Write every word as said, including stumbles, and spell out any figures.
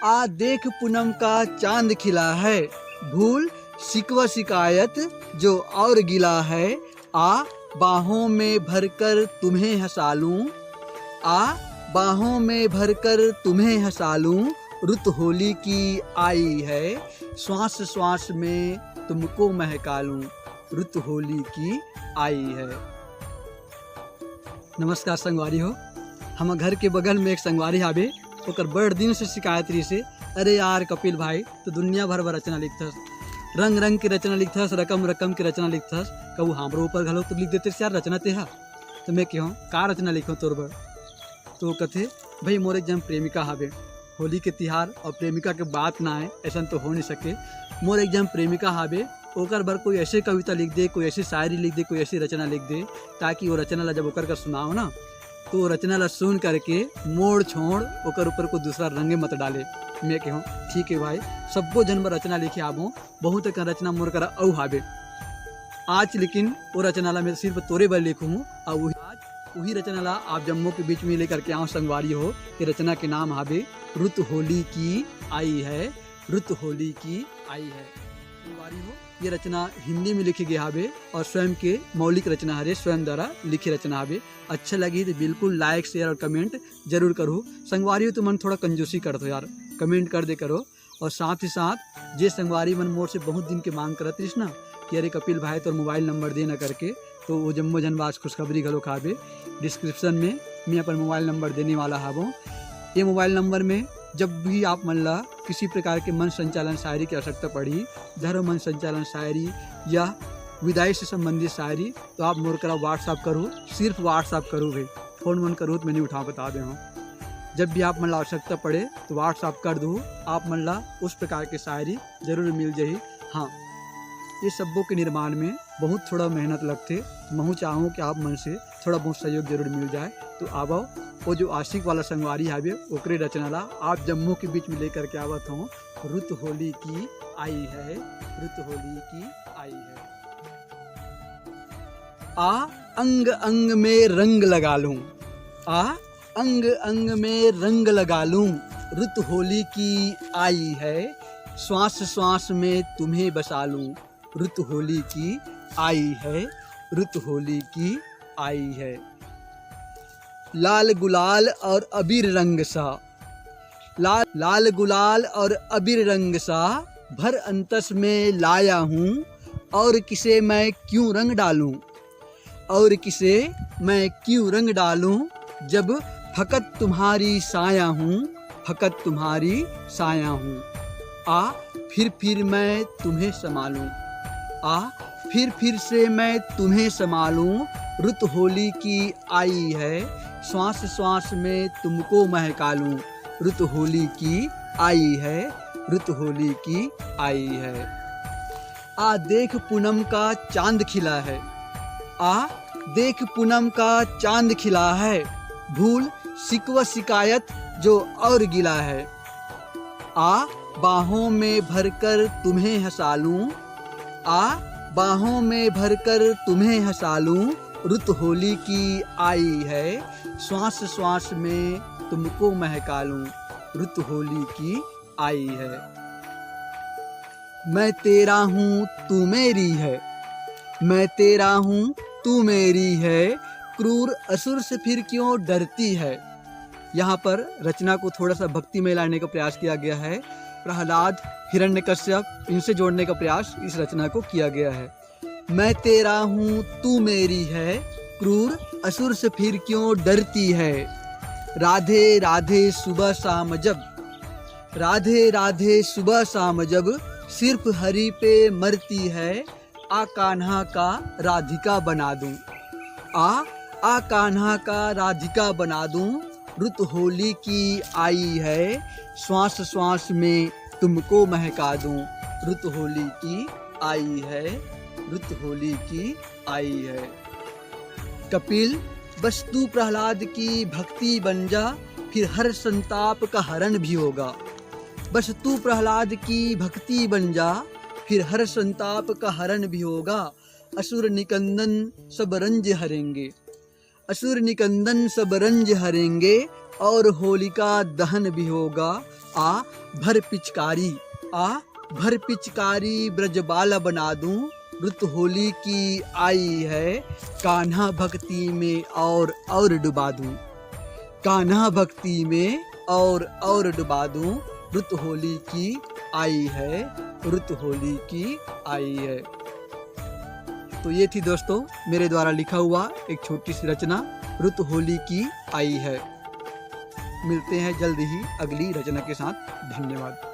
आ देख पूनम का चांद खिला है, भूल शिकवा शिकायत जो और गिला है। आ बाहों में भरकर तुम्हें हंसा लूं, आ बाहों में भरकर तुम्हें हंसा लूं। रुत होली की आई है, श्वास श्वास में तुमको महका लूं। रुत होली की आई है। नमस्कार संगवारी हो, हमर घर के बगल में एक संगवारी हाबे, ओकर बड़ दिन से शिकायत रहिसे, "अरे यार कपिल भाई, तो दुनिया भर बर रचना लिखथस, रंग रंग के रचना लिखथस, रकम रकम के रचना लिखथस, कहू हमरो ऊपर घलो तो लिख देते यार रचना तेहा।" तो मैं कहूँ, "का रचना लिखो तोर बर?" तो वो कथे, "भाई मोर एक जन प्रेमिका हाबे, होली के तिहार और प्रेमिका के बात ना आए, ऐसा तो हो नहीं सके। मोर एक जन प्रेमिका हाबे, ओकर बर कोई ऐसे कविता लिख दे, कोई ऐसी शायरी लिख दे, कोई ऐसी रचना लिख दे, ताकि वो रचना ला जब ओकर कर सुनाओ ना, तो वो रचना ला सुन करके मोड़ छोड़ ओकर ऊपर कोई दूसरा रंगे मत डाले।" मैं कहूँ, "ठीक है भाई, सब्बो जन बर रचना लिखे आबो, बहुत अकन रचना मोर करा अउ हाबे। आज लेकिन वो रचना ला मैं सिर्फ तोरे बर लिखूँ, और वही, आज वही रचना ला आप जम्मो के बीच में लेकर के आऊँ संगवारी हो।" ये रचना के नाम हाबे रुत होली की आई है, रुत होली की आई है। संगवारी हो, ये रचना हिंदी में लिखी गई हाबे और स्वयं के मौलिक रचना हरे, स्वयं द्वारा लिखी रचना हाबे। अच्छा लगी तो बिल्कुल like, share और comment जरूर करू। संगवारी हो, तुमन थोड़ा कंजूसी करत हो यार, comment कर दे करो। और साथ ही साथ जे संगवारी मन मोर से बहुत दिन के मांग करत रहिस ना कि "अरे कपिल भाई तोर मोबाइल नंबर दे ना" करके, तो वो जम्मो जन बर आज खुशखबरी घलो खाबे। डिस्क्रिप्शन में मैं अपन मोबाइल नंबर देने वाला हाबो। ये मोबाइल नंबर में जब भी आप मन ला किसी प्रकार के मन संचालन शायरी की आवश्यकता पड़ी, धर्म मन संचालन शायरी या विदाई से संबंधित शायरी, तो आप मोर करा WhatsApp करू, सिर्फ WhatsApp करू भाई, फोन वोन करू तो मैं नहीं उठा, बता दे हूँ। जब भी आप मन ला आवश्यकता पड़े तो WhatsApp कर दू, आप मन ला उस प्रकार के शायरी जरूर मिल जाही। हाँ, ये सब्बो के निर्माण में बहुत थोड़ा मेहनत लगथे। महूँ चाहूँ कि आप मन से थोड़ा बहुत सहयोग जरूर मिल जाए। तो आवो, वो जो आशिक वाला संगवारी हावे, ओकरे रचना ला आप जम्मो के बीच में लेकर के आवत हूँ। रुत होली की आई है, रुत होली की आई है। आ अंग अंग में रंग लगा लूं, आ अंग अंग में रंग लगा लूं। रुत होली की आई है, श्वास श्वास में तुम्हें बसा लूं। रुत होली की आई है, रुत होली की आई है। लाल गुलाल और अबीर रंग सा, लाल लाल गुलाल और अबीर रंग सा भर अंतस में लाया हूँ। और किसे मैं क्यों रंग डालूं, और किसे मैं क्यों रंग डालूं, जब फकत तुम्हारी साया हूँ, फकत तुम्हारी साया हूँ। आ फिर फिर मैं तुम्हें संभालूं, आ फिर फिर से मैं तुम्हें संभालूं। रुत होली की आई है, श्वास श्वास में तुमको महका लूं। रुत होली की आई है, रुत होली की आई है। आ देख पूनम का चांद खिला है, आ देख पूनम का चांद खिला है। भूल शिकवा शिकायत जो और गिला है। आ बाहों में भरकर तुम्हें हंसा लूं, आ बाहों में भरकर तुम्हें हंसा लूं। रुत होली की आई है, श्वास श्वास में तुमको महका लूं। रुत होली की आई है। मैं तेरा हूँ, तू मेरी है, मैं तेरा हूँ, तू मेरी है। क्रूर असुर से फिर क्यों डरती है। यहाँ पर रचना को थोड़ा सा भक्तिमय लाने का प्रयास किया गया है। प्रहलाद, हिरण्यकश्यप, इनसे जोड़ने का प्रयास इस रचना को किया गया है। मैं तेरा हूँ, तू मेरी है, क्रूर असुर से फिर क्यों डरती है। राधे राधे सुबह शाम जब, राधे राधे सुबह शाम जब सिर्फ हरि पे मरती है। आ कान्हा का राधिका बना दूं, आ आ कान्हा का राधिका बना दूं। रुत होली की आई है, श्वास श्वास में तुमको महका दूं। रुत होली की आई है, रुत होली की आई है। कपिल, बस तू प्रहलाद की भक्ति बन जा, फिर हर संताप का हरण भी होगा। बस तू प्रहलाद की भक्ति बन जा, फिर हर संताप का हरण भी होगा। असुर निकंदन सब रंज हरेंगे, असुर निकंदन सब रंज हरेंगे। और होलिका दहन भी होगा। आ भर पिचकारी, आ भर पिचकारी ब्रजबाला बना दूं, रुत होली की आई है, कान्हा भक्ति में और और डुबा दूं, कान्हा भक्ति में और और डुबा दूं, रुत होली की आई है, रुत होली की आई है। तो ये थी दोस्तों मेरे द्वारा लिखा हुआ एक छोटी सी रचना, रुत होली की आई है। मिलते हैं जल्द ही अगली रचना के साथ। धन्यवाद।